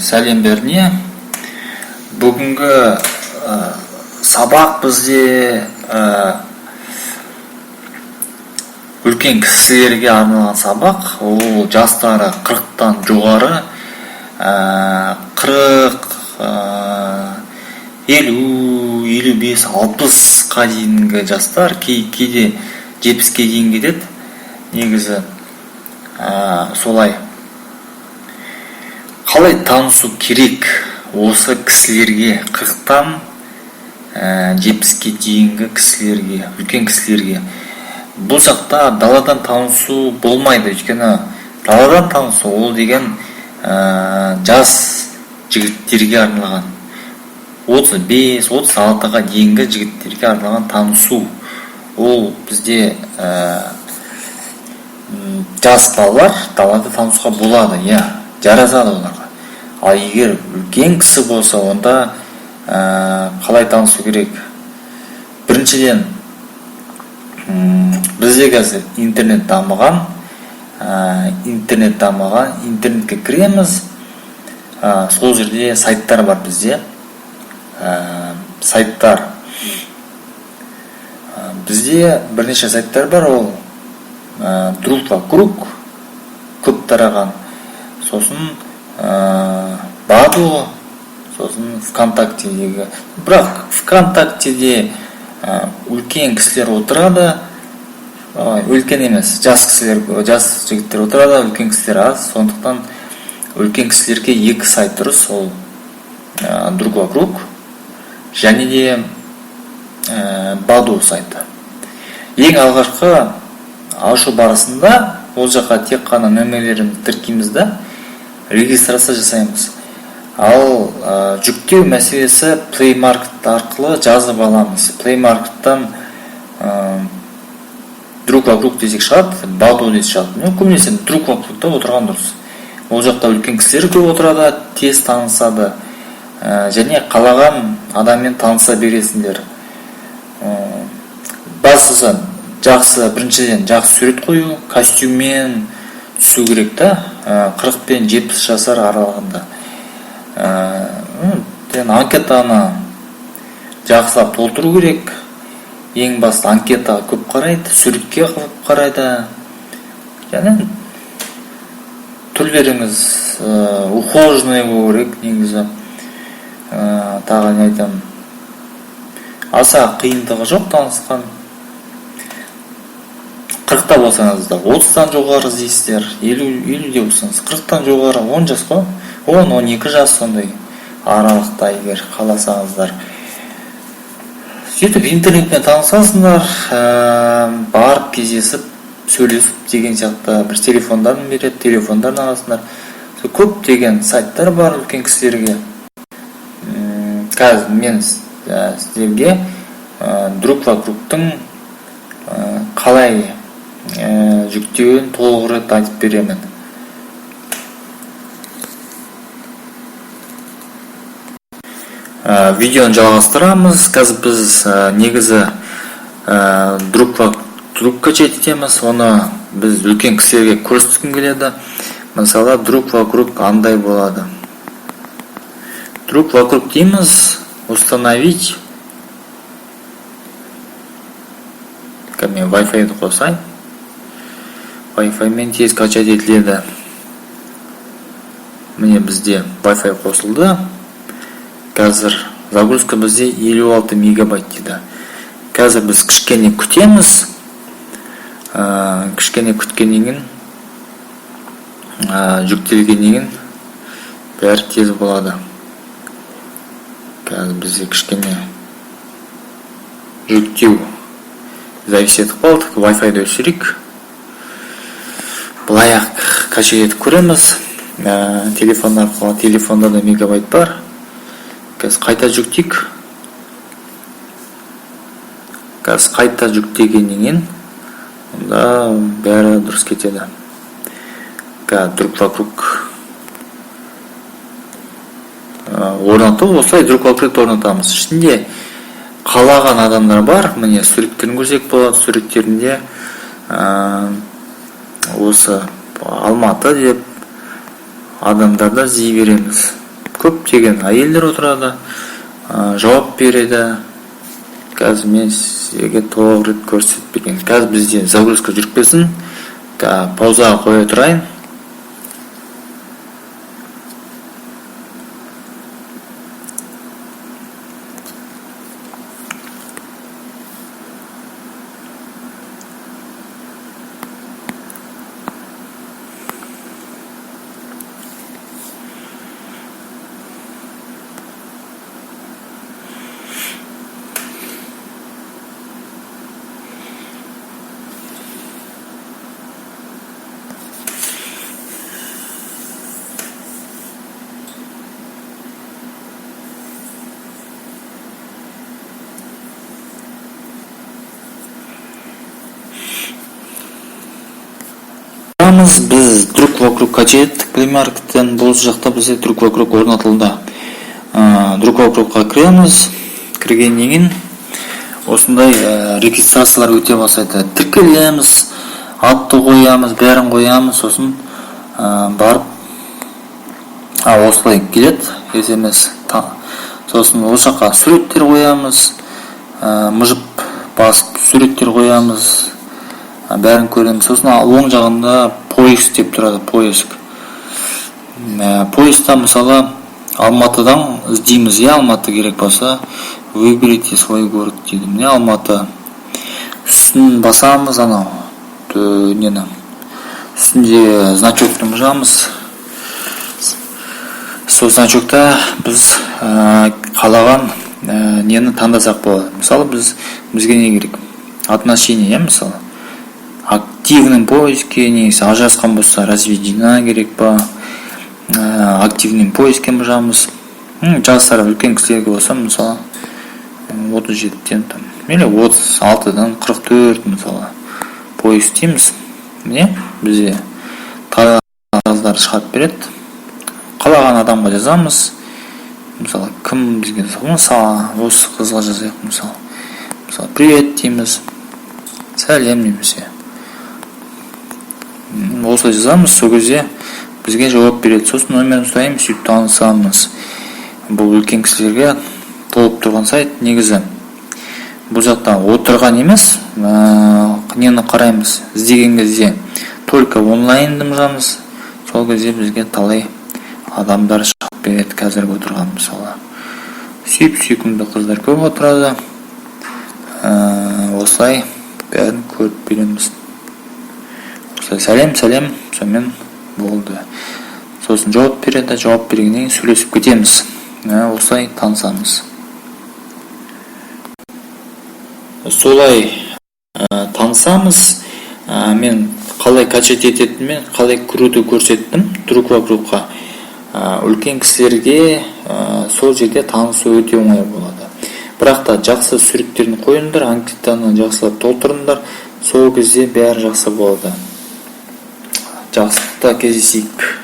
Сәлем бәріне! Бүгінгі сабақ бізде үлкен кісілерге арналған сабақ. Ол жастары 40-тан жоғары, 40, 50, 55, 60-қа дейінгі жастар, кейде 70-ке дейін кетеді негізі. Солай қалай танысу керек осы кісілерге, 40-тан 70-ке дейінгі кісілерге, үлкен кісілерге? Бұл жақта даладан танысу болмайды, өйткені даладан танысу ол деген жас жігіттерге арналған, 35, 36-ға дейінгі жігіттерге арналған танысу. Ол бізде жас балалар далада танысуға болады, иә, жарасады оларға. Ал егер үлкен кісі болса, онда қалай танысу керек? Біріншіден, бізде қазір интернет дамыған, интернет дамыған, интернетке кіреміз, сол жерде сайттар бар бізде, сайттар. Бізде бірнеше сайттар бар, ол Друг Вокруг көп тараған, сосын Баду, сосын ВКонтактедегі. Бірақ ВКонтактеде үлкен кісілер отырады, үлкен емес, жас кісілер, жас жігіттер отырады, үлкен кісілер аз. Сондықтан үлкен кісілерге екі сайт дұрыс, ол Друг Вокруг және де Баду сайты. Ең алғашқы ашу барысында ол жаққа тек қана нөмірлерімізді тіркейміз да, регистрация жасаймыз. Ал жүктеу мәселесі Play Market арқылы жазып аламыз. Play Market'тан Друг Вокруг десек шығады, Баду десек шығады. Ну, көбінесе Друг Вокругта отырған дұрыс. Ол жақта үлкен кісілер көп отырады, тез танысады, және қалаған адаммен таныса бересіңдер. Бастысы жақсы, біріншіден, жақсы сурет қою, костюммен түсу керек та, 40 пен 70 жасар аралығында. Анкетаны жақсылап толтыру керек. Ең басты анкетаға көп қарайды, суретке көп қарайды, және түрлеріңіз ухоженный болу керек негізі. Тағы не айтамын, аса қиындығы жоқ танысқан. 40-та болсаңыз да, 30-дан жоғары іздейсіздер, 50-де болсаңыз, 40-тан жоғары, 10 жас қой, 10-12 жас, сондай аралықта егер қаласаңыздар. Сөйтіп интернетпен танысасыңдар, барып кездесіп, сөйлесіп деген сияқты, бір телефондарын береді, телефондарын аласыңдар. Сол көптеген сайттар бар үлкен кісілерге. Қазір мен сіздерге Друг Вокругтың қалай жүктеуін толығырақ айтып беремін. Видеоны жалғастырамыз. Қазір біз негізі Друг Вокруг качать етеміз. Оны біз үлкен кісілерге көрсеткім келеді. Мысалы, Друг Вокруг андай болады. Друг Вокруг дейміз, установить. Қазір мен Wi-Fi-ді қосайын. Wi-Fi мен тез качать етіледі. Міне, бізде Wi-Fi қосылды. Қазір загрузка бізде 56 мегабайт дейді. Қазір біз кішкене күтеміз. Кішкене күткеннен кейін, жүктелгеннен кейін бәрі тез болады. Қазір бізде кішкене жүктеу завис етіп қалды. Wi-Fi-ді өшірейік. Былай ақ качать етіп көреміз. Телефон арқылы, телефонда да мегабайт бар. Қазір қайта жүктейік. Қазір қайта жүктегеннен кейін онда бәрі дұрыс кетеді. Қазір Друг Вокруг орнату, осылай Друг Вокруг орнатамыз. Ішінде қалаған адамдар бар. Міне, суреттерін көрсек болады. Суреттерінде осы Алматы деп адамдарды іздей береміз. Көптеген әйелдер отырады, жауап береді. Қазір мен сізге толық рет көрсетіп берейін. Қазір бізде загрузка жүріп кетсін, паузаға қоя тұрайын. Біз Друг вокруг качать еттік Play Market'тен. Бұл жақта бізде Друг вокруг орнатылды. Друг вокругқа кіреміз. Кіргеннен кейін осындай регистрациялар өте бастайды. Тіркелеміз, атты қоямыз, бәрін қоямыз, сосын барып осылай келеді SMS. Сосын ол жаққа суреттер қоямыз, мыжып басып суреттер қоямыз, бәрін көреміз. Сосын оң жағында поиск деп тұрады, поиск. Поискта мысалы Алматыдан іздейміз, иә, Алматы керек болса, выберите свой город дейді. Міне Алматы. Үстін басамыз, анау нені, үстінде значокты мыжамыз. Сол значокта біз қалаған нені таңдасақ болады. Мысалы, бізге не керек? Отношения, иә, мысалы. Активный поиске, немесе ажырасқан болса, разведена керек па? Активный поиске мыжамыз. Жастар, үлкен кісілерге болса, мысалы, 37-тен там, или 36-дан 44, мысалы, поиск дейміз. Міне, бізде тараздар шығарып береді. Қалаған адамға жазамыз. Мысалы, кім бізге, мысалы, осы қызға жазайық, мысалы. Мысалы, привет дейміз, сәлем немесе. Осылай жазамыз, сол кезде бізге жауап береді. Сосын номерін сұраймыз, сөйтіп танысамыз. Бұл үлкен кісілерге толып тұрған сайт негізі. Бұл жақта отырған емес, нені қараймыз, іздеген кезде только онлайнды мыжамыз. Сол кезде бізге талай адамдар шығып береді қазіргі отырған, мысалы. Сүйіп-сүйкімді қыздар көп отырады. Осылай бәрін көріп береміз. Осылай сәлем, сәлем, сонымен болды. Сосын жауап береді, жауап бергеннен кейін сөйлесіп кетеміз. Осылай танысамыз. Солай танысамыз. Мен қалай качать ететінмен, қалай кіруді көрсеттім Друг вокругқа. Үлкен кісілерге сол жерде танысу өте оңай болады. Бірақ та жақсы суреттерін қойыңдар, анкетаны жақсылап толтырыңдар, сол кезде бәрі жақсы болады. Жақсылықта кездесейік.